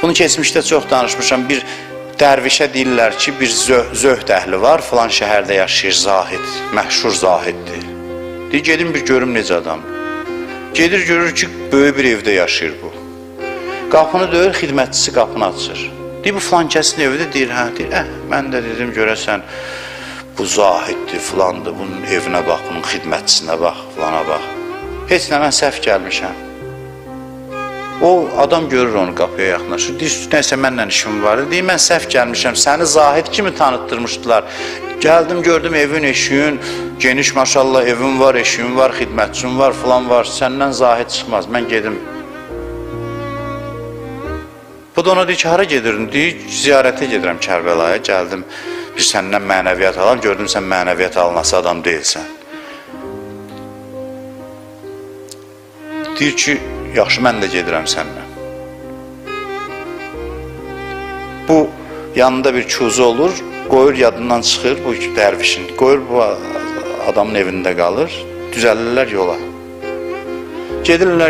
Bunu keçmişdə çox danışmışam. Bir dərvişə deyirlər ki, bir zöhd əhli var, filan şəhərdə yaşayır zahid, məşhur zahiddir. Deyir, gedim bir görüm necə adamdır. Gedir görür ki, böyük bir evdə yaşayır bu. Qapını döyür, xidmətçisi qapını açır. Deyir, bu filan kəsin evidir, deyir, hə, deyir, mən də dedim, görəsən, bu zahiddir, filandır, bunun evinə bax, bunun xidmətçisinə bax, filana bax. Heç nə, mən səhv gəlmişəm. O adam görür onu qapıya yaxınlaşır. Deyir, nəsə mənlə işim var. Deyir, mən səhv gəlmişəm. Səni zahid kimi tanıtdırmışdılar. Gəldim, gördüm evin, eşiyin, geniş maşallah evin var, eşiyin var, xidmətçin var, filan var. Səndən zahid çıxmaz. Mən gedim. Bu da ona deyir ki, hara gedirdin? Deyir, ziyarətə gedirəm Kərbəlaya. Gəldim, bir səndən mənəviyyat alam. Gördüm, sən mənəviyyat alınası adam deyilsən. Deyir ki, yaxşı, mən də gedirəm səninlə. Bu, yanında bir kuzu olur, qoyur yadından çıxır bu dərvişin. Qoyur bu adamın evində qalır, düzəlirlər yola. Gedirlər